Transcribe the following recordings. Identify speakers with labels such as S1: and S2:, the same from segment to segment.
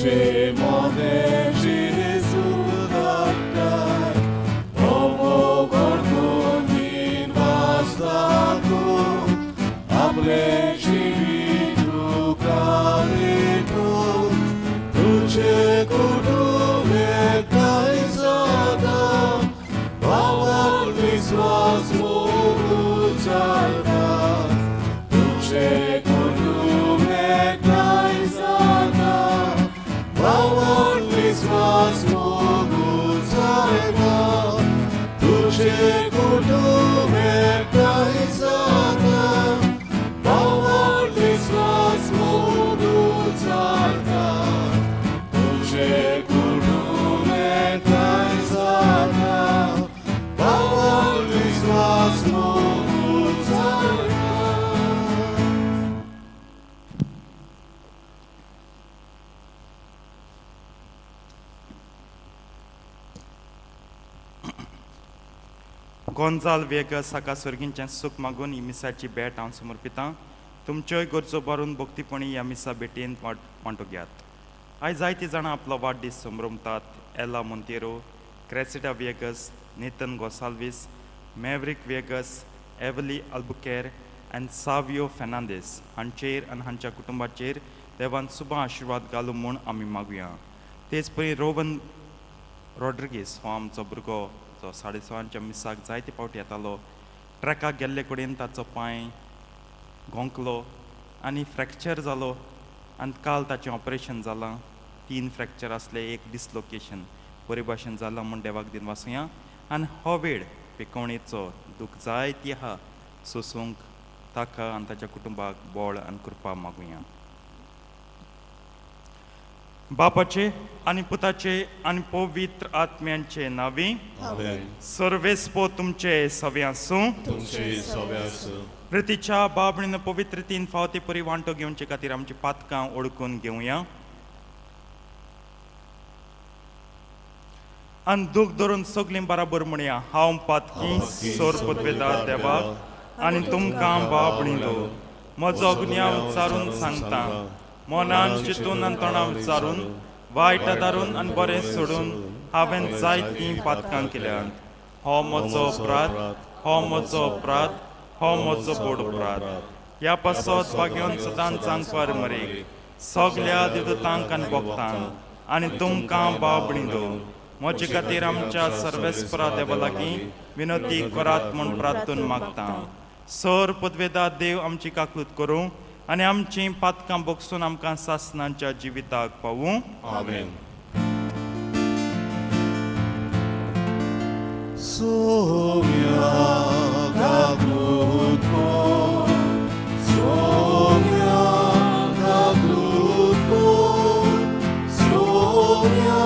S1: तुजे मोने जेजू धाडटाय होमो गोरगुनीन वास लागून आपले जिवीत तुका भेटून तुजे कुटुंब एकठांय जाता भावाक विस्वास मोगू चलता तुजे कुटुंब एकठांय जाता भावाक विस्वास मोगू चलता तुजे कुटुंब एकठांय जाता भावाक विस्वास मोगू चलता तुजे कुटुंब एकठांय जाता भावाक विस्वास मोगू चलता.
S2: गोंजाल वेगस हाका सर्गींचें सूख मागून ही मिसाची भेट हांव समर्पितां. तुमच्योय गरजो भरून भक्तीपणी ह्या मिसा भेटीन वांट वांटो घेयात. आयज जायतीं जाणां आपलो वाडदीस संभ्रमतात. एला मोंतेरो, क्रेसिडा वेगस, नेतन गोसाल्वीस, मॅवरीक वेगस, एवली अल्बुकेर आनी सावियो फेर्नांदीस हांचेर आनी हांच्या कुटुंबाचेर देवान सुबा आशिर्वाद घालूं म्हूण आमी मागुया. तेच परी रोवन रॉड्रिगीस हो आमचो भुरगो जो 6:30च्या मिसाक जायते फावटी येतालो, ट्रॅकाक गेल्ले कडेन ताचो पांय गोंकलो आनी फ्रॅक्चर जालो आनी काल ताचें ऑपरेशन जालां. 3 फ्रॅक्चर आसले, एक डिसलोकेशन. बरे भाशेन जालां म्हूण देवाक दिनवासुया आनी हो वेळ पिकोवणेचो दूख जायती आहा सोसूंक ताका आनी ताच्या कुटुंबाक बळ आनी कृपा मागुया. बापाचे आनी पुताचे आनी पवित्र आत्म्यांचे नांवी.
S1: आमेन.
S2: सर्वेस्पो तुमचे सवे आसूं.
S1: तुमचे सवे आसूं.
S2: प्रितीच्या बाबणीन पवित्र 3 फावटी परी वांटो घेवचे खातीर आमची पातकां ओळखून घेवया आनी दूख धरून सगलीं बराबर म्हणया, हांव पातकी सोर पदवेदार देवाक आनी तुमकां बाबणीलो म्हजो गुन्यांव विचारून सांगता. मनान चिंतून आनी तोंडां विचारून, वायट दारून आनी बरें सोडून हांवें जायतीं पातकां केल्यांत. हो म्हजो अपराध, हो म्हजो अपराध, हो म्हजो बोड अपराध. ह्या पासत भाग्योन सदांच सांगपार मरेक सगल्या देवदूतांक आनी भक्तांक आनी तुमकां बाबणीलो म्हजे खातीर आमच्या सर्वेस्परा देवा लागीं विनोती करात म्हूण प्रार्थून मागता. सर पदवेदा देव आमची काकलूत करूं आनी आमचीं पातकां बोगसून आमकां सासनांच्या जिविताक पावूं.
S1: आमेन. सोम्या काकलूत कोर, सोम्या काकलूत कोर, सोम्या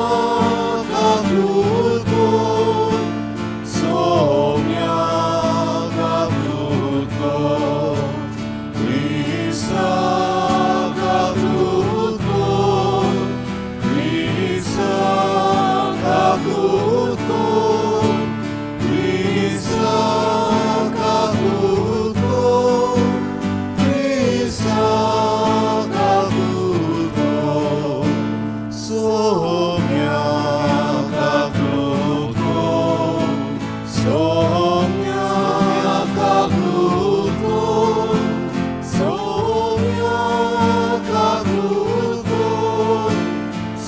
S1: काकलूत कोर, सोम्या काकलूत कोर, क्रिस्ता काकलूत कोर, क्रिस्ता काकलूत कोर, क्रिस्ता काकलूत कोर, क्रिस्ता काकलूत कोर, सोम्या काकलूत कोर, सोम्या काकलूत कोर, सोम्या काकलूत कोर,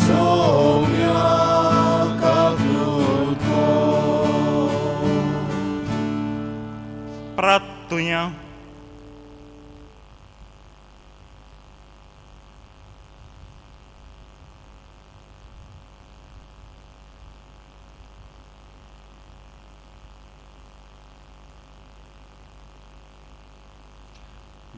S1: सोम्या काकलूत कोर.
S2: प्रार्थुया.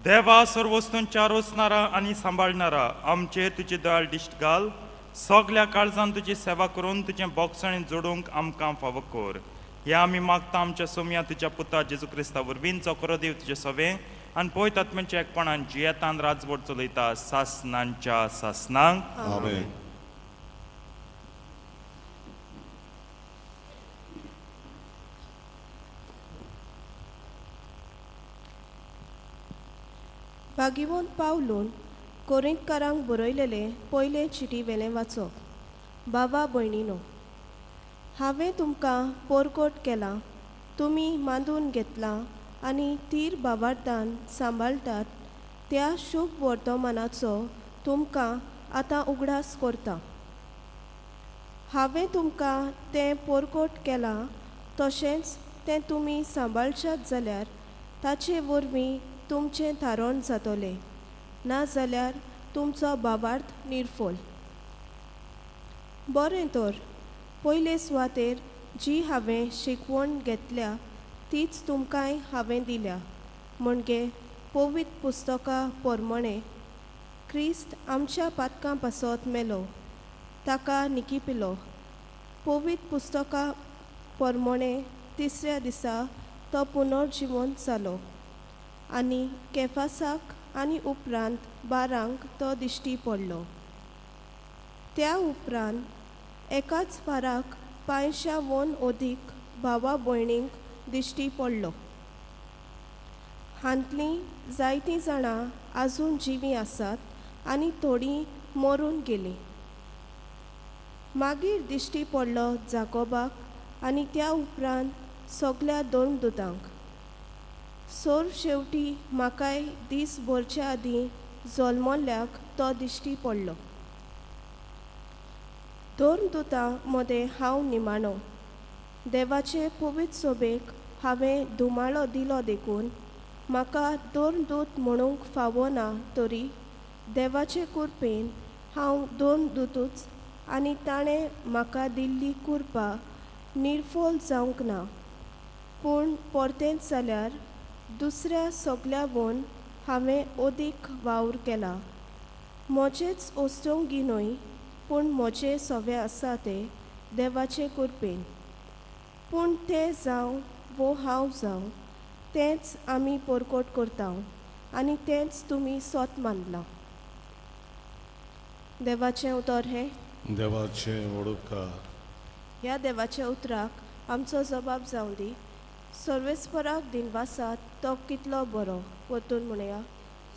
S2: देवा, सर्वस्तूंच्या रोसणारा आनी सांबाळणारा, आमचेर तुजी दयाळ दिश्ट घाल. सगल्या काळजान तुजी सेवा करून तुजें बोगसणें जोडूंक आमकां फावो कर. हें आमी मागता आमच्या सोम्या तुज्या पुता जेजू क्रिस्ता वरवीं, जो करो देव तुजें सवें आनी पवित्र आत्म्याच्या एकपणान जियेतान राजवट चलयता सासनांच्या सासनांक.
S1: आमेन.
S3: भागिवंत पावलून कोरिंतकारांक बरयलेलें पयलें चिटी वेलें वाचप. बाबा भयणीनो, हांवें तुमकां पोरकोट केलां, तुमी मांदून घेतलां आनी तीर बाबार्थान सांबाळटात त्या शुभ वर्तमानाचो तुमकां आतां उगडास करता. हांवें तुमकां तें पोरकोट केलां तशेंच तें तुमी सांबाळशात जाल्यार ताचे वरवीं तुमचें थारण जातलें, नाजाल्यार तुमचो भावार्थ निर्फोल. बरें तर पयले सुवातेर जी हांवें शिकवण घेतल्या तीच तुमकांय हांवें दिल्या, म्हणजे पवित्र पुस्तकां पोरमणें क्रिस्त आमच्या पातकां पासत मेलो, ताका निकिपिलो, पवित्र पुस्तकां पोरमणें तिसऱ्या दिसा तो पुनर्जिवंत जालो आनी केफासाक आनी उपरांत बारांक तो दिश्टी पडलो. त्या उपरांत एकाच फाराक 500 वन अदीक भावा भयणींक दिश्टी पडलो. हांतलीं जायतीं जाणां आजून जिवीं आसात आनी थोडीं मरून गेलीं. मागीर दिश्टी पडलो जाकोबाक आनी त्या उपरांत सगल्या धर्मदुतांक. सोर शेवटी म्हाकाय दीस भरच्या आदीं जल्मल्ल्याक तो दिश्टी पडलो. धर्मदुतां मदें हांव निमाणो. देवाचे पवित्र सोबेक हांवें धुमाळो दिलो देखून म्हाका धर्मदूत म्हणूंक फावो ना, तरी देवाचे कुरपेन हांव धर्मदुतूच आनी ताणें म्हाका दिल्ली कुरपा निर्फोल जावंक ना. पूण परतेंच जाल्यार दुसऱ्या सगल्या वोन हांवें अदीक वावर केला. म्हजेच वस्तूंगी न्हय, पूण म्हजे सवे आसा ते देवाचे कुरपेन. पूण तें जावं वो हांव जावं, तेंच आमी पोरकोट करता आनी तेंच तुमी सोत मानलां. देवाचें उतर हें.
S1: देवाचें उपकार.
S3: ह्या देवाच्या उतराक आमचो जबाब जावं दी. सर्वेस्पराक दिनवासात, तो कितलो बरो. परतून म्हणया,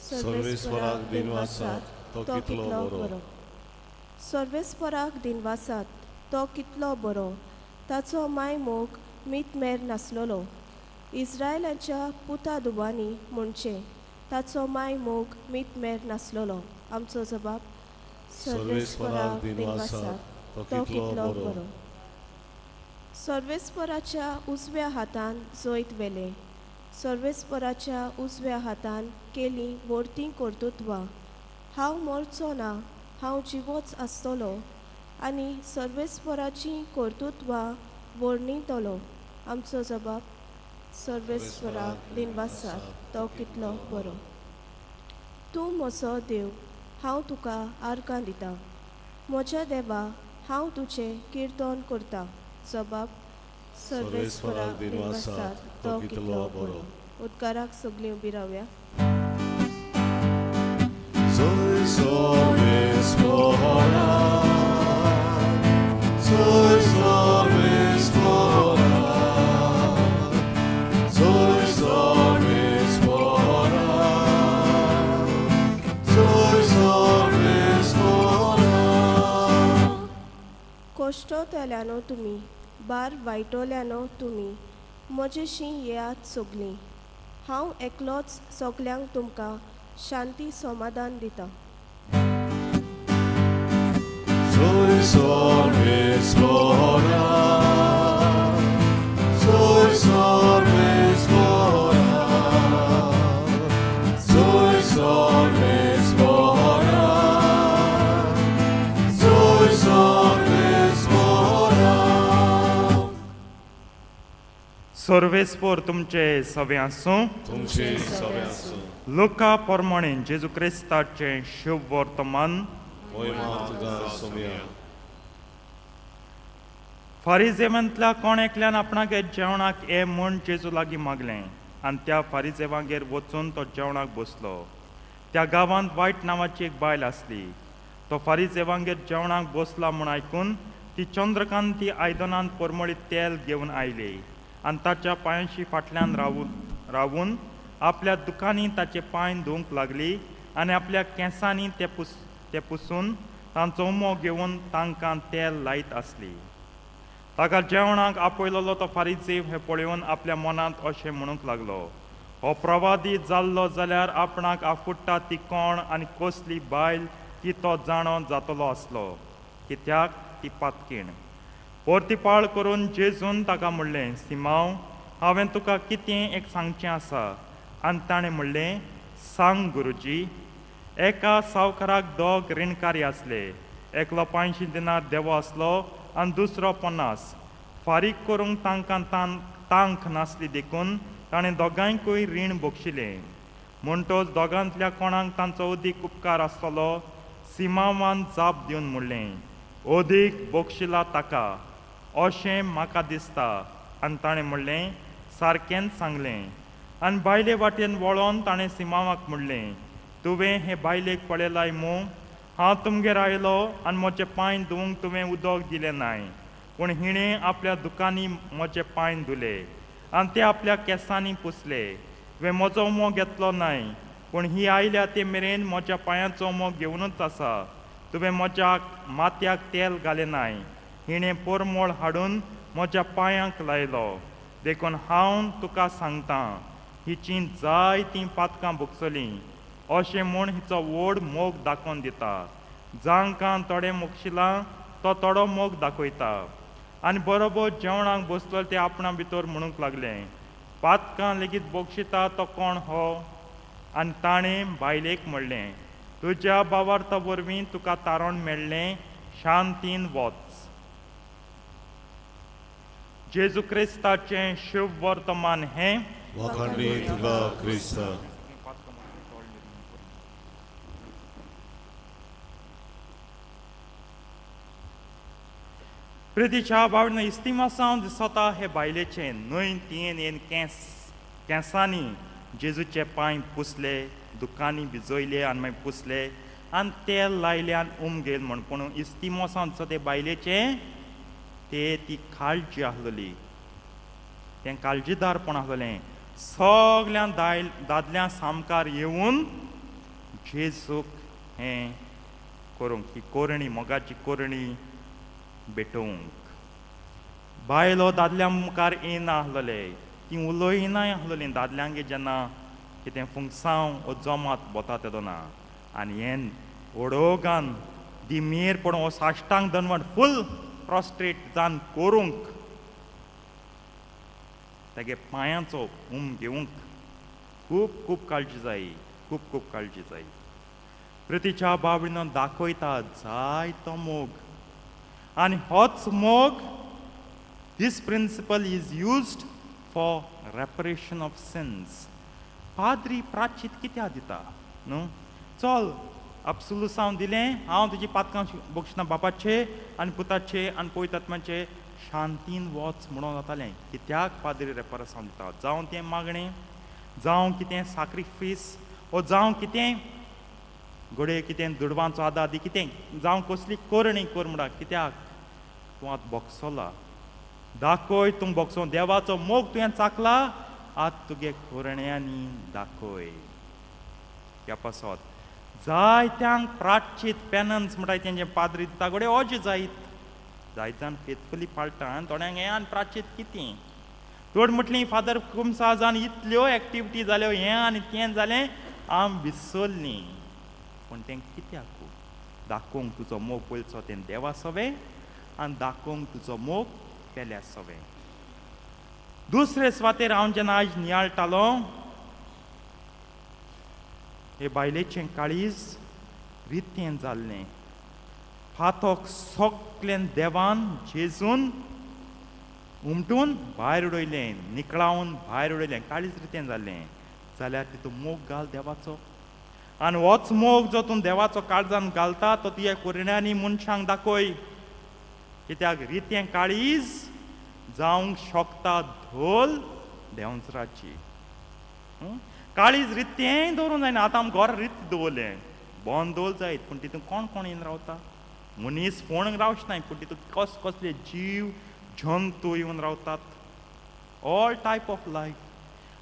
S1: सर्वेस्पराक दिनवासात, तो कितलो बरो.
S3: सर्वेस्पराक दिनवासात, तो कितलो बरो. ताचो माय मोग मीत मेर नासलेलो. इस्रायलाच्या पुता दुबांनी म्हणचें, ताचो माय मोग मीत मेर नासलेलो. आमचो जबाब,
S1: सर्वेस्पराक दिनवासात, तो कितलो बरो.
S3: सर्वेस्पराच्या उजव्या हातान जैत वेलें. सर्वेस्पराच्या उजव्या हातान केली व्हडतीं कर्तुत्वां. हांव मरचो ना, हांव जिवोच आसतलो आनी सर्वेस्पराचीं कर्तुत्वां वर्णितलो. आमचो जबाब, सर्वेस्पराक दिनवासात, तो कितलो बरो. तूं म्हजो देव, हांव तुका आर्गां दितां. म्हज्या देवा, हांव तुजें किर्तन करतां. जबाब,
S1: सर्वेस्पराक दिनवासात, तो कितलो बरो.
S3: उदकाराक सगळीं उबी रावया.
S1: Soy सर्वेस्परा, soy सर्वेस्परा, soy सर्वेस्परा, soy सर्वेस्परा.
S3: कश्टोतल्यानो तुमी, बार वायटोल्यानो तुमी, म्हजेशी येयात सगलीं. हांव एकलोच सगल्यांक तुमकां शांती समाधान दितां.
S1: Soy सर्वेस्परा, soy सर्वेस्परा, soy सर्वेस्परा, soy सर्वेस्परा.
S2: सर्वेस्पोर तुमचे सवे आसूं.
S1: तुमचे सवे आसूं.
S2: लुका प्रमाणे जेजू क्रिस्ताचें शुभ वर्तमान.
S1: मोहिमा तुका सोमया.
S2: फारिजेवांतल्या कोण एकल्यान आपणागेर जेवणाक ये म्हूण जेजू लागीं मागलें आनी त्या फारिजेवांगेर वचून तो जेवणाक बसलो. त्या गांवांत वायट नांवाची एक बायल आसली. तो फारिजेवांगेर जेवणाक बसला म्हूण आयकून ती चंद्रकांती आयदनांत परमळीत तेल घेवन आयली आनी ताच्या पांयांशी फाटल्यान रावून रावून आपल्या दुकांनी ताचे पांय धुवंक लागली आनी आपल्या केंसांनी ते पुसून तांचो उमो घेवन तांकां तेल लायत आसली. ताका जेवणाक आपयलोलो तो फारीजीव हें पळोवन आपल्या मनांत अशें म्हणूंक लागलो, हो प्रवादी जाल्लो जाल्यार आपणाक आफुडटा ती कोण आनी कसली बायल ती तो जाणो जातलो आसलो, कित्याक ती पातकीण. परतीपाळ करून जेजून ताका म्हणलें, सिमांव, हांवें तुका कितें एक सांगचें आसा. आनी ताणें म्हणलें, सांग गुरुजी. एका सावकाराक दोग रिणकारी आसले, एकलो 500 दिनार देवो आसलो आनी दुसरो 50. फारीक करूंक तांकां तांक नासली देखून ताणें दोगांयकूय रीण बक्षिलें. म्हणटच दोगांतल्या कोणाक तांचो अदीक उपकार आसतलो? सिमांवान जाप दिवन म्हणलें, अदीक बक्षिला ताका अशें म्हाका दिसता. आनी ताणें म्हणलें, सारकेंच सांगलें. आनी बायले वाटेन वळोन ताणें सिमांवाक म्हणलें, तुवें हे बायलेक पळयलाय मू? हांव तुमगेर आयलो आनी म्हजे पांय धुवंक तुवें उदक दिलें नाय, पूण हिणें आपल्या दुकांनी म्हजे पांय धुले आनी ते आपल्या केंसांनी पुसले. तुवें म्हजो उमो घेतलो नाय, पूण ही आयल्या ते मेरेन म्हज्या पांयांचो उमो घेवनूच आसा. तुवें म्हज्या माथ्याक तेल घालें नाय, हिणें परमळ हाडून म्हज्या पांयांक लायलो. देखून हांव तुका सांगतां, हिचीं जायतीं पातकां भोगसलीं. अशें म्हूण हिचो व्हड मोग दाखोवन दिता. जांकां थोडें मोगशिलां तो थोडो मोग दाखयता. आनी बरोबर जेवणाक बसलो ते आपणा भितर म्हणूंक लागले, पातकां लेगीत बक्षिता तो कोण हो? आनी ताणें बायलेक म्हणलें, तुज्या भावार्था वरवीं तुका तारण मेळ्ळें, शांतीन वच. जेजू क्रिस्ताचें शुभ वर्तमान हें.
S1: वाखाणणी तुका क्रिस्ता.
S2: प्रितीच्या भावना इस्तिमासांव दिसता हे बायलेचें न्हय, तियेन येन केंसांनी जेजूचे पांय पुसले, दुकांनी भिजयले आनी मागीर पुसले आनी तेल लायलें आनी उम घेयल म्हण. पूण इस्तिमोसांव दिसता ते बायलेचें ते ती काळजी आसलेली, तें काळजीदारपण आसलेलें. सगळ्या दादल्यां सामकार येवन जेजूक हें करूंक, ही कोरणी मोगाची कोरणी भेटोवंक. बायलो दादल्या मुखार येना आसलेले, तीं उलयनाय आसलेलीं दादल्यांगे जेन्ना कितें फुंगसांव वो जमात वता तेदोना. आनी हें ओडोगान दिमेर पडून हो साश्टांग दनवट फूल प्रोस्ट्रेट जावन करूंक, तेगे पांयांचो उम घेवंक खूब खूब काळजी जाय, खूब खूब काळजी जाय. प्रितीच्या बाबडीन दाखयता जायतो मोग, आनी होच मोग, this principle is used for reparation of sins. पाद्री प्राचीत कित्याक दिता न्हू? चल आपसुलुसांव दिलें, हांव तुजी पातकां बक्षिना बापाचे आनी पुताचे आनी पवित्र आत्म्याचे, शांतीन वच म्हणून जातालें. कित्याक पाद्री रेपरसांव दिता? जावं तें मागणें, जावं कितें साक्रिफीस, वो जावं कितें घडये कितें दुडवांचो आदार दी, कितें जावं कसली करणी कर म्हणटा. कित्याक तूं आतां बोगसोला, दाखय तूं बोगसो देवाचो मोग तुवें चाकला, आतां तुगे करण्यांनी दाखय. ह्या पासत जायत्यांक प्राचीत पेनन्स म्हणटा तेंचे पाद्री दिता, घडये अजें जायत जायत जाण फेथफुली पाळटा आनी थोड्यांक हें आनी प्राचीत कितें चड म्हटलीं फादर कुमसाजान इतल्यो एक्टिविटी जाल्यो, हें आनी तें जालें, आम विसरलीं. पूण तें कित्याक? दाखोवंक तुजो मोग पयलचो तें देवा सवें आनी दाखोवंक तुजो मोग पेल्या सवें. दुसरे सुवातेर हांव जेन्ना आयज नियाळटालो, हे बायलेचें काळीज रितें जाल्लें. फातोक सगळें देवान जेजून उमटून भायर उडयलें, निकळावन भायर उडयलें, काळीज रितें जाल्लें. जाल्यार तितून मोग घाल देवाचो, आनी होच मोग जो तूं देवाचो काळजान घालता तो तुज्या कुरण्यांनी मनशांक दाखय. कित्याक रितें काळीज जावंक शकता धोल देंवचाराची. काळीज रितें दवरूंक जायना. आतां आमी घर रित दवरलें, बंद दवर जायत, पूण तितून कोण कोण येवन रावता? मनीस फोण रावचे नाय, पूण तितून कस कसले जीव जंतू येवन रावतात, ऑल टायप ऑफ लायफ.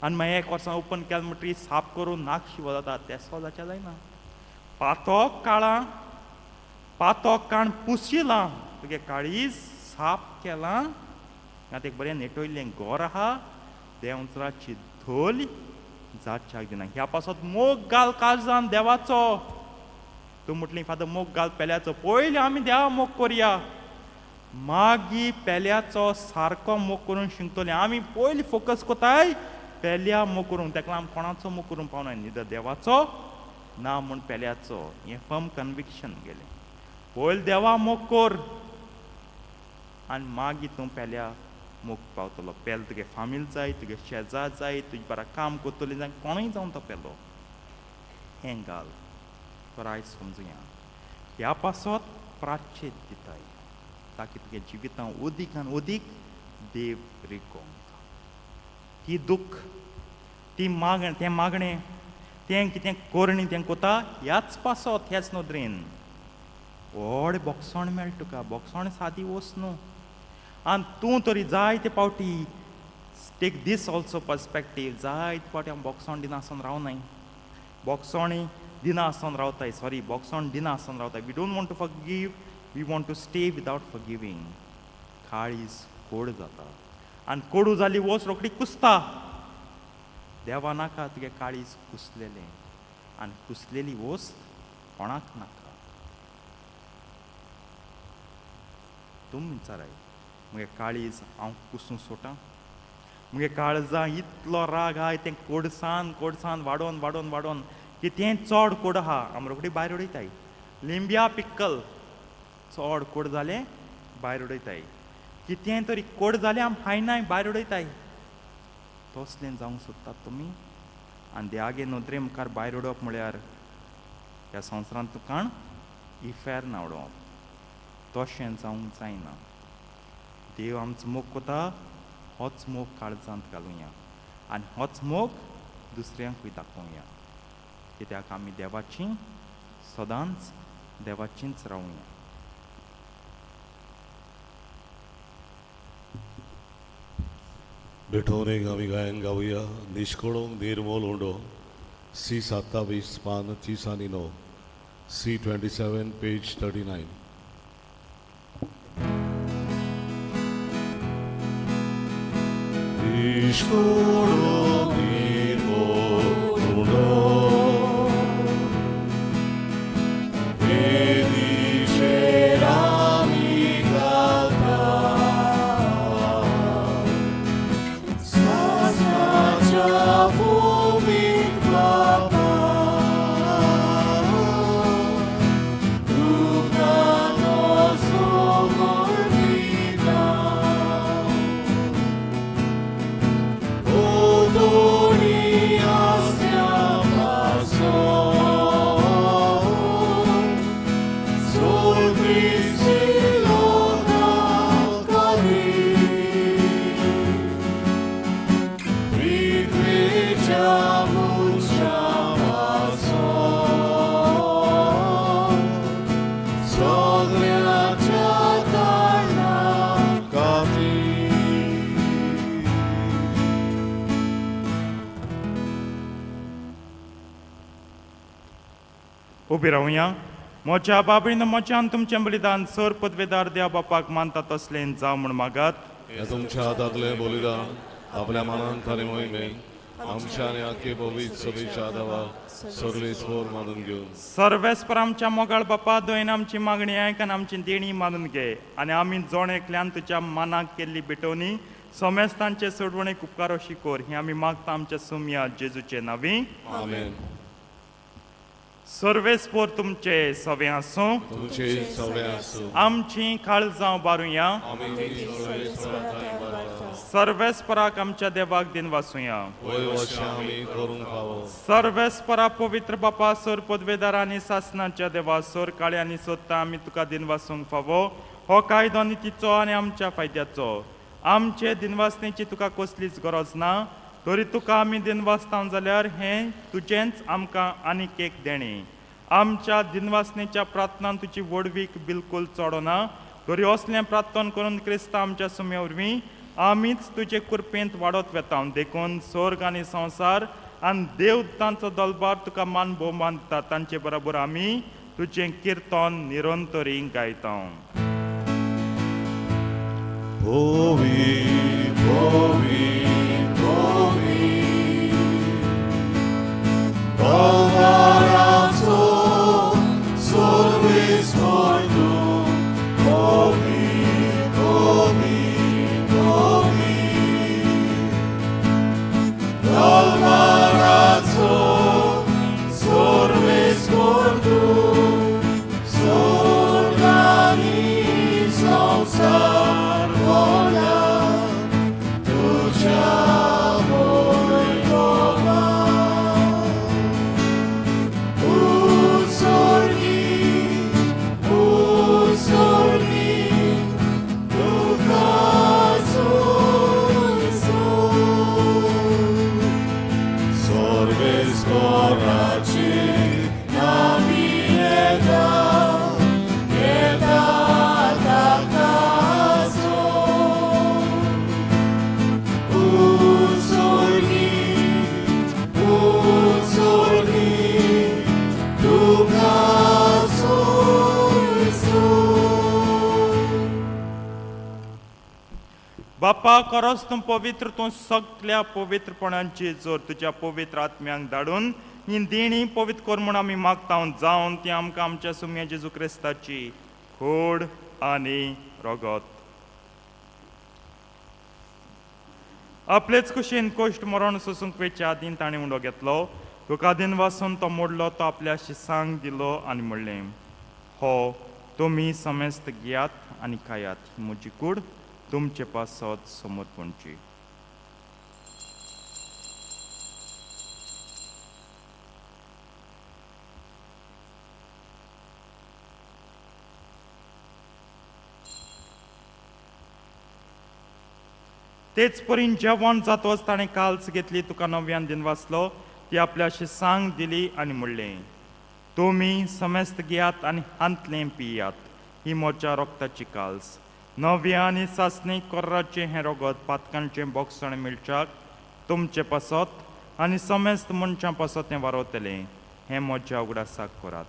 S2: आनी मागीर एक वर्सां ओपन केलें म्हणटकीर साफ करून नाक शिव जाता, तेसो जावचें जायना. पातोक काळां, पातोक काण पुशिलां, तुगे काळीज साफ केलां, आतां एक बरें नेटयल्लें गोर आहा, देंवचाराची धोल जातच्याक दिना. ह्या पासत मोग घाल काळजान देवाचो. तूं म्हटली फादर मोग घाल पेल्याचो, पयलीं आमी देवा मोग करया, मागीर पेल्याचो सारको मोग करूंक शिकतले. आमी पयलीं फोकस कोताय पेल्या मोग करूंक, तेका आमी कोणाचो मोग करूंक पावना, न्ही देवाचो ना म्हूण पेल्याचो. हें फर्म कन्विक्शन गेलें. पयलीं देवा मोग कर आनी मागीर तूं पेल्या मोग पावतलो. पेल तुगे फामील जाय, तुगे शेजार जाय, तुजे बारा काम करतली जाय, कोणूय जावन तो पेलो. हें घाल तर आयज समजुया. ह्या पासत प्राचेत दिताय ताकी तुगे जिवितां अदीक आनी अदीक देव रिगोंक. ती दुख्ख, ती मागणें, तें मागणें, तें कितें करणी तें कोता ह्याच पासत, ह्याच नदरेन व्हड बोगसण मेळटा तुका. बोगसण सादी वस्त न्हू. आनी तूं तरी जायते पावटी टेक these also perspective, जायते पावटी आमी बोगसण दिना आसतना रावनाय, बोगसणी दिना आसतना रावताय, सॉरी बोगसण दिना आसतना रावताय. We don't want to forgive, we want to stay without forgiving. काळीज कोड जाता आनी कोडू जाली वस रोखडी कुसता. देवा नाका तुगे काळीज कुसलेलें, आनी कुसलेली वस्त कोणाक नाका. तूं विचाराय मुगे काळीज हांव कुसूं सोडटा, मुगे काळजां इतलो राग आहाय तें कोडसान कोडसान वाडोवन वाडोवन वाडोवन कितें चड कोड आहा आमी रोखडी भायर उडयताय. लिंब्या पिक्कल चड कोड जालें भायर उडयताय, कितें तरी कोड जालें आमी खायनाय भायर उडयताय. तसलें जावंक सोदतात तुमी? आनी देवागे नदरे मुखार भायर उडोवप म्हळ्यार ह्या संवसारांत तुका इफेर्न उडोवप. तशें जावंक जायना. देव आमचो मोग कोता, होच मोग काळजांत घालुया आनी होच मोग दुसऱ्यांकूय दाखोवया, कित्याक आमी देवाची सदांच देवाचींच रावुया.
S1: भेटवणेक आमी गायन गावया निष्कळूंक निर्मोल उंडो, सी 27 पान 39, सी 27 पेज 39. निष्कळूंक निर्मोल उंडो, वेदीचेर आमी घालता, सासणाच्या भुमीक बाबा, तुका तो समर्पिता. ओ दोनी आसत्या पासो, सोल क्रिस्ती लोका खातीर, पृथ्वेच्या मनशां पासो, सगळ्याच्या कारणां खातीर.
S2: उबी रावया. म्हज्या बाबीन म्हज्यान तुमचें बलिदान सर पदवेदार देवा बापाक मानता तसलें जावं म्हूण मागात.
S1: ह्या तुमच्या हातांतलें बलिदान आपल्या मनान आनी मोहिमेन आमच्या आनी आख्खे पवित्र सभेच्या देवा सगळे स्वर मानून घेवन.
S2: सर्वेस्पर आमच्या मोगाळ बापा, दोयन आमची मागणी आयक आनी आमची देणी मानून घे, आनी आमी जोण एकल्यान तुज्या मनाक केल्ली भेटवणी समेस्तांचे सोडवणेक उपकार अशी कर. हें आमी मागता आमच्या सुमया जेजूचे नांवी.
S1: आमेन.
S2: सर्वेस्पर तुमचे सवे आसूं.
S1: तुमचे सगळे आसूं.
S2: आमची काळजां बारुया.
S1: आमी ती सर्वेस्परा थंय वाडटा.
S2: सर्वेस्पराक आमच्या देवाक दिन वासुया.
S1: वय अशें आमी करूंक फावो.
S2: सर्वेस्परा पवित्र बापा, सर पदवेदार आनी सासनाच्या देवा, सर काळे आनी सोदता आमी तुका दिनवासूंक फावो. हो कायदो नितीचो आनी आमच्या फायद्याचो. आमचे दिनवासनेची तुका कसलीच गरज ना, तरी तुका आमी दिनवासता जाल्यार हें तुजेंच आमकां आनीक एक देणें. आमच्या दिनवासनेच्या प्रार्थनान तुजी व्हडवीक बिलकूल चडना, तरी असलें प्रार्थन करून क्रिस्तांव आमच्या सुम्या वरवीं आमीच तुजे कृपेंत वाडत वेता. देखून स्वर्ग आनी संवसार आनी देवतांचो दलबार तुका मान भोवमान दिता. तांचे बरोबर आमी तुजें किर्तन निरंतरी गायता.
S1: Povi, povi, povi, Palmarazzo, sorvis mortu, povi, povi, povi, Palmarazzo, sorvis mortu, sorgani samsar vola, tuđa vojkova. Uzorni, uzorni, duha Sorves coraci namieta, eta takazo. Uzorni, uzorni, duha
S2: बापा खरोच तूं पवित्र, तूं सगल्या पवित्रपणांची जोर तुज्या पवित्र आत्म्यांक धाडून ही देणी पवित्र कर म्हूण आमी मागता, जावन ती आमकां आमच्या सुम्या जेजू क्रिस्ताची खोड आनी रगत. आपलेच कुशीन कोश्ट मरण सोसूंक वेच्या आदीं ताणें उंडो घेतलो, तुका दिन वासून तो मोडलो, तो आपल्या शिसांक दिलो आनी म्हणलें, हो तुमी समेस्त घेयात आनी खायात, ही म्हजी कूड तुमचे पासत समर्पणची. तेच परीन जेवण जातोच ताणें काल्स घेतली, तुका नव्यान दिन वाचलो, ती आपल्या सांग दिली आनी म्हणलें, तुमी समेस्त घेयात आनी हांतलें पियात, ही म्हज्या रक्ताची काल्स, नव्या आनी सासणी कोर्राचें हें रगत पातकांचें बोगसण मेळच्याक तुमचे पासत आनी समेस्त मनशां पासत तें वारवतलें, हें म्हज्या उगडासाक करात.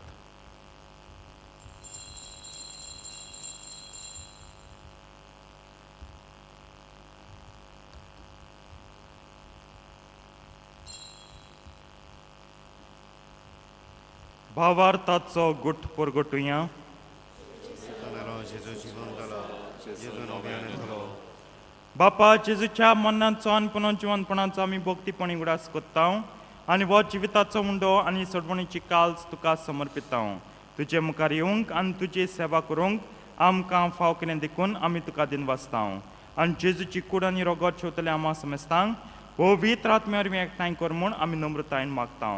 S2: भावार्थाचो गुट परगटुया. बापा जेजूच्या मरणाचो आनी पुनर्जिवनपणाचो आमी भक्तीपणी उगडास करता आनी हो जिविताचो उंडो आनी सोडवणीची काल्स तुका समर्पिता. तुजे मुखार येवंक आनी तुजी सेवा करूंक आमकां फाव केलें देखून आमी तुका दिनवासता आनी जेजूची कूड आनी रोगत शेवतले आमा समेस्तांक पवित्र आत्म्या वरवीं एकठांय कर म्हूण आमी नम्रतायेन मागता.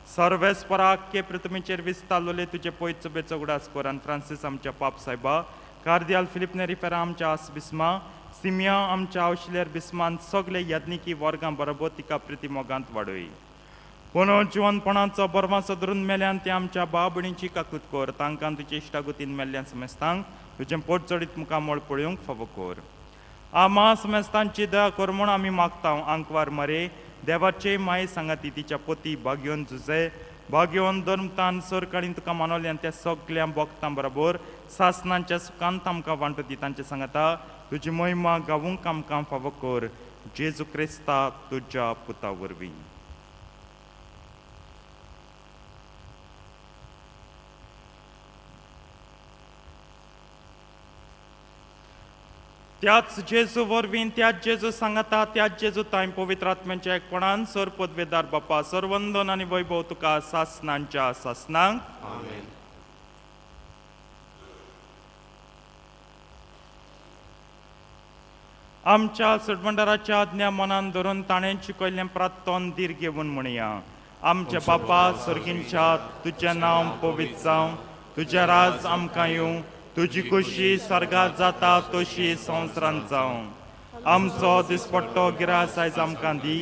S2: सर्वेस्परा आख्खे पृथ्वीचेर विस्तारलेले तुजे पयत सभेचो उगडास कर आनी फ्रांसीस आमच्या पाप सायबा, कार्दियाल फिलीप नेरी फेरा आमच्या आस बिस्मा, सिमिया आमच्या आवशिलेर बिस्मान सगळे याज्ञिकी वर्गां बरोबर तिका प्रिती मोगांत वाडय. पुनर्जिवनपणाचो बरवासो धरून मेल्यान ते आमच्या भाव भयणीची काकूत कर, तांकां तुजे इश्टागतीन मेल्ल्यान समेस्तांक तुजें पोट चडीत मुखामळ पळोवंक फावो कर. आमा समेस्तांची दया कर म्हूण आमी मागता. आंकवार मरे देवाचे माये सांगाती तिच्या पोती भाग्योन जुजे भाग्योन धर्मतान सरकारीन तुका मानवल्यान त्या सगल्या भक्तां बरोबर सासनांच्या सुखांत आमकां वांटो दी. तांचे सांगाता तुजी महिमा गावूंक आमकां फावो कर, जेजू क्रिस्ता तुज्या पुता वरवीं. त्याच जेजू वरवीं, त्याच जेजू सांगाता, त्याच जेजू तांय पवित्र आत्म्याच्या एकपणान सर पदवेदार बापा, सरवंदन आनी वैभव तुका सासनांच्या सासनांक.
S4: आमेन.
S2: आमच्या सडवंडाराच्या आज्ञा मनान धरून ताणें शिकयल्लें प्रार्थन धीर घेवन म्हणया. आमच्या बापा सर्गींच्या, तुजें नांव पवित्र जावं, तुजें राज आमकां येवं, तुजी खोशी स्वर्गात जाता तशी संवसारांत जावं. आमचो दिसपट्टो गिरास आयज आमकां दी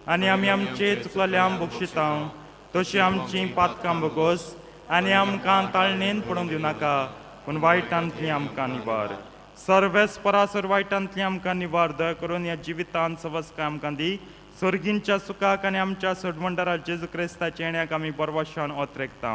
S2: आनी आमी आमचे चुकलेल्या बक्षिता तशी आमची पातकां बोगोस आनी आमकां ताळणेन पडून दिवं नाका, पूण वायटांतली आमकां निवार. सर्वेस्परा सर वायटांतली आमकां निवार. दया करून ह्या जिवितांत सवस्काय आमकां दी. सोर्गींच्या सुखाक आनी आमच्या सोडवंडारा जेजू क्रिस्ताच्या येण्याक आमी बरवाशान ओतरेकता.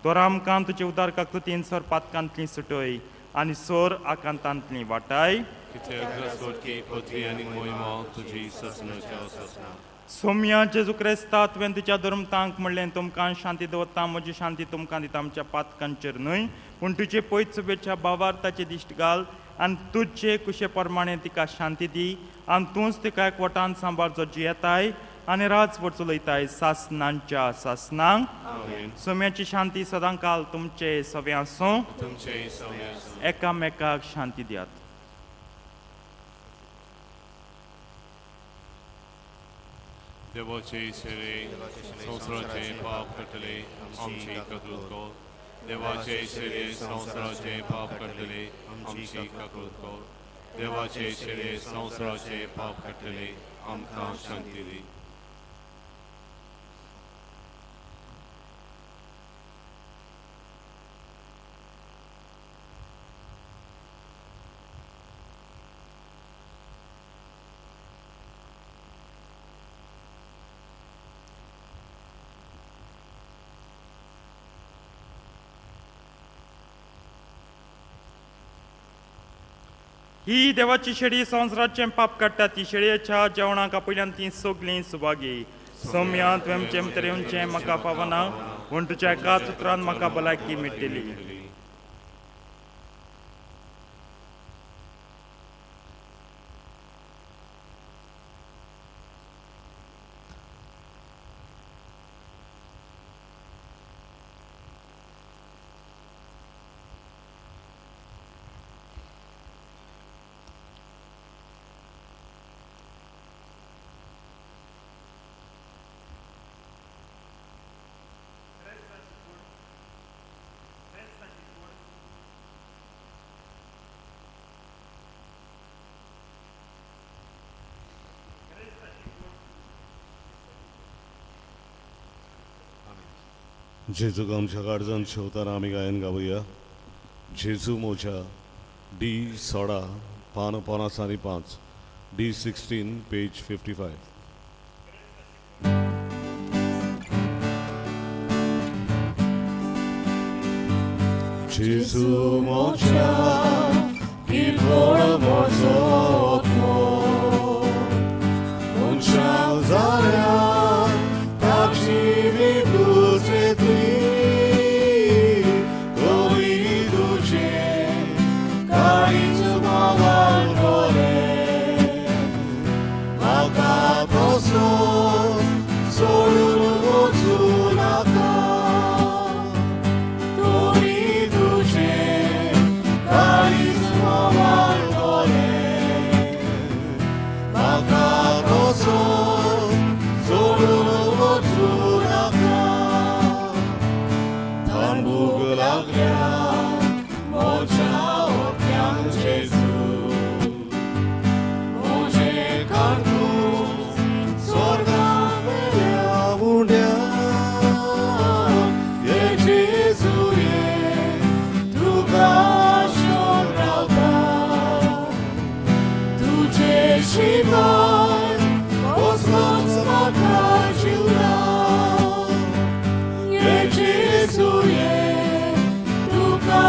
S2: तर आमकां तुजे उदार काकृतीन सोर पातकांतली सुटय आनी सोर आकांतांतली वाटाय.
S4: कित्याक सोडकी पृथ्वी आनी मोहिमा तुजी ससनाच्या ससना.
S2: सोम्या जेजू क्रिस्ता, तुवें तुज्या धर्मतांक म्हणलें, तुमकां शांती दवरता, म्हजी शांती तुमकां दिता. आमच्या पातकांचेर न्हय पूण तुजे पयत सुबेच्या बावार्थाचे दिश्ट घाल आनी तुजे कुशे प्रमाणे तिका शांती दी आनी तूंच तिका एकवटान सांबार, जो जियेताय आनी राजवट चलयताय सासनांच्या सासनांक.
S4: आमेन.
S2: सोम्याची शांती सदां काल तुमचे सगळे आसूं.
S4: तुमचे सगळे आसूं.
S2: एकामेकाक शांती दियात.
S4: देवाचे शेरे संवसाराचे पाप काडटले, आमची काकूत कर. देवाचे शेरे संवसाराचे पाप काडटले, आमची काकूत कर. देवाचे शेरे संवसाराचे पाप काडटले, आमकां शांती दी.
S2: ही देवाची शेळी, संवसाराचें पाप काडटा. ती शेळयेच्या जेवणाक आपयल्यान ती सगलीं सुभागी. सोम्या, तुवें जेम तरेवचें म्हाका फावना, पूण तुज्या एकाच उतरान म्हाका भलायकी मेळटली.
S1: जेजूक आमच्या काळजान शेवताना आमी गायन गावया. जेजू मोजा, डी 16, पान 55, D 16, page 55. जेजू मोजा, किरकोळ म्हजो आत्मो, मनशां जाल्यार ताची तुजेतली कवी तुजें काळीज म्होंवाळ कोरें, म्हाका तसोच सोडून वचूं नाका. तरी तुजें काळीज म्होंवाळ कोरें, म्हाका तसोच सोडून वचूं नाका. थांबूंक लागल्या म्हज्या ओट्यांक जेजू, म्हजें काळकूस स्वर्गा वेल्या उंड्या. ये जेजू ये, तुका आशोन रावता. तुजे शिवाय कसलोच म्हाका जीव ना. ये जेजू ये, तुका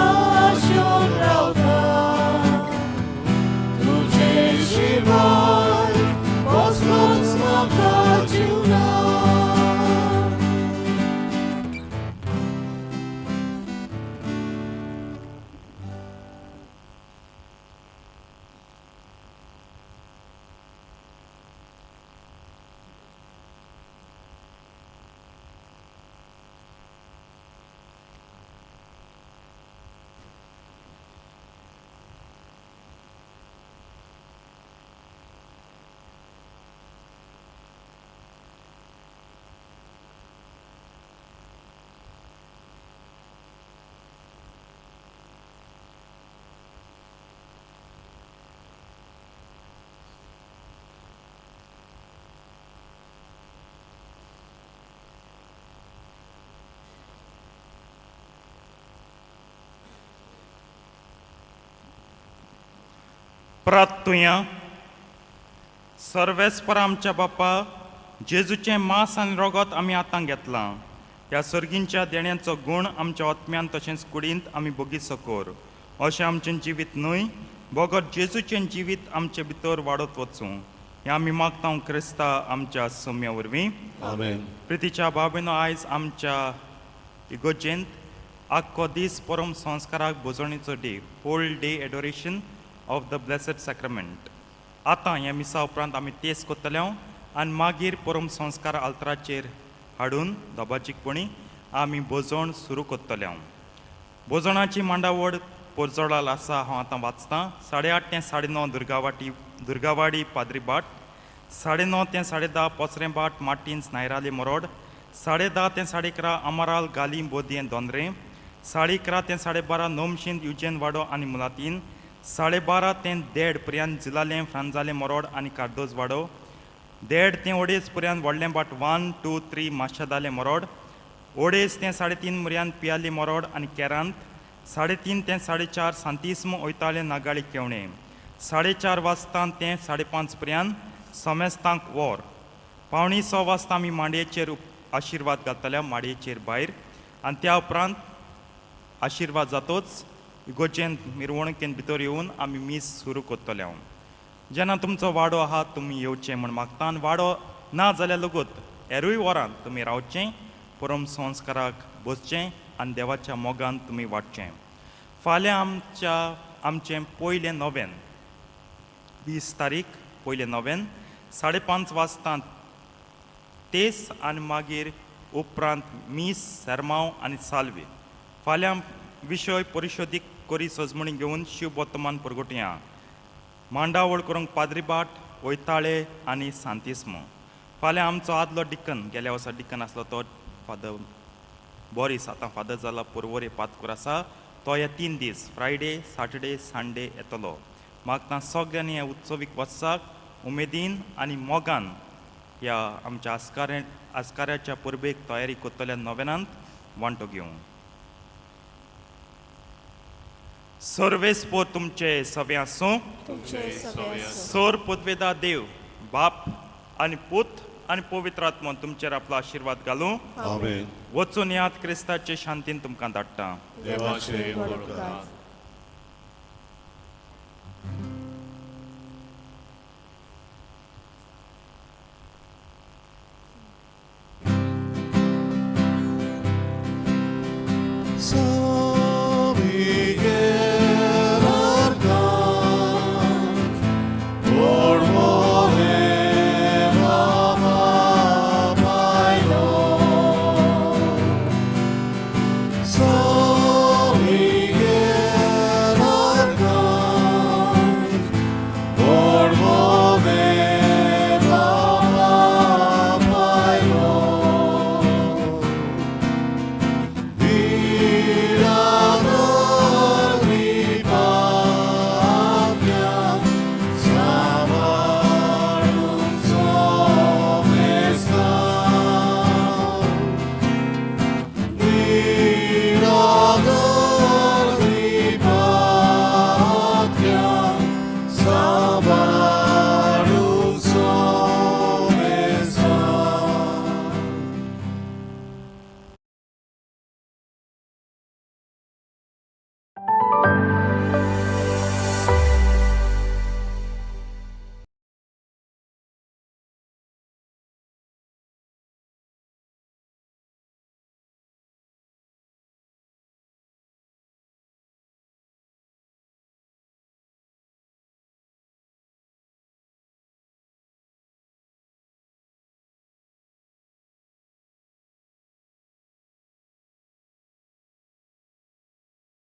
S1: आशोन रावता. तुजे शिवाय कसलोच म्हाका जीव ना.
S2: प्रार्थुया. सर्वेस्पर आमच्या बापा, जेजूचें मांस आनी रोगोत आमी आतां घेतलां. ह्या सर्गींच्या देण्यांचो गूण आमच्या आत्म्यान तशेंच कुडींत आमी बोगी सकोर अशें आमचें जिवीत न्हय बगर जेजूचें जिवीत आमचे भितर वाडत वचूं. हें आमी मागता क्रिस्ता आमच्या सम्या वरवीं.
S1: आमेन.
S2: प्रितीच्या बाबीनो, आयज आमच्या इगोजेंत आख्खो दीस परम संस्काराक भोजणीचो day, whole day adoration of the blessed sacrament. आतां ह्या मिसा उपरांत आमी तेस कोत्तले आनी मागीर परम संस्कार आल्तराचेर हाडून दबाजीकपणी आमी भोजण सुरू कोत्तले. भोजणाची मांडावळ पोरजोडाल आसा, हांव आतां वाचतां. 8:30 ते 9:30 दुर्गावाटी दुर्गावाडी पाद्री भाट, 9:30 ते 10:30 पोचरें भाट मार्टिन्स नायराली मोरोड, 10:30 ते 11:30 अमराल गाली बोदयें दोंद्रें, 11:30 ते 12:30 नोमशींद युजेन वाडो आनी मुलातीन, 12:30 ते 1:30 पर्यंत जिलालें फ्रांजालें मोरोड आनी कार्दोज वाडो, 1:30 ते 2:30 पर्यंत व्हडलें भाट 1 2 3 माशेदालें मोरोड, 2:30 ते 3:30 पर्यंत पियाली मोरोड आनी केरांत, 3:30 ते 4:30 सांतिस्म वयताले नागाळी केवणें, 4:30 वाजता ते 5:30 पर्यंत समेस्तांक वोर, 5:45 वाजता आमी मांडयेचेर आशिर्वाद घालतले माडयेचेर भायर आनी त्या उपरांत आशिर्वाद जातोच इगोर्जेंत मिरवणुकेन भितर येवन आमी मीस सुरू करतले. हांव जेन्ना तुमचो वाडो आहा तुमी येवचें म्हूण मागता आनी वाडो ना जाल्यार लगूत हेरूय वरान तुमी रावचें, परम संस्काराक बसचें आनी देवाच्या मोगान तुमी वाडचें. फाल्यां आमच्या आमचें पयलें नोवेन, 20 तारीख पयलें नोवेन, 5:30 वाजता तेस आनी मागीर उपरांत मीस, सेरमांव आनी साल्वी. फाल्यां विशय परिशोदीक कोरी सजमणी घेवन शिव बोतमान परगटया. मांडावळ करूंक पाद्रीबाट वयताळे आनी सांतिस्म. फाल्यां आमचो आदलो डिकन, गेल्या वर्सा डिकन आसलो तो फादर बोरीस, आतां फादर जाला पोरवोरे पातकूर आसा, तो हे 3 दीस फ्रायडे सॅटर्डे संडे येतलो. मागता सगळ्यांनी ह्या उत्सवीक वर्साक उमेदीन आनी मोगान ह्या आमच्या आस्काऱ्याच्या परबेक तयारी करतल्या नोवेनांत वांटो घेवंक. सर्वेस्पोर तुमचे सगळे आसूं.
S3: तुमचे सगळे आसूं.
S2: सोर पदवेदा देव बाप आनी पूत आनी पवित्र आत्मो तुमचेर आपलो आशिर्वाद घालूं.
S1: आमेन.
S2: वचून याद क्रिस्ताचे शांतीन तुमकां धाडटा.
S4: देवाचे व्हड उपकार.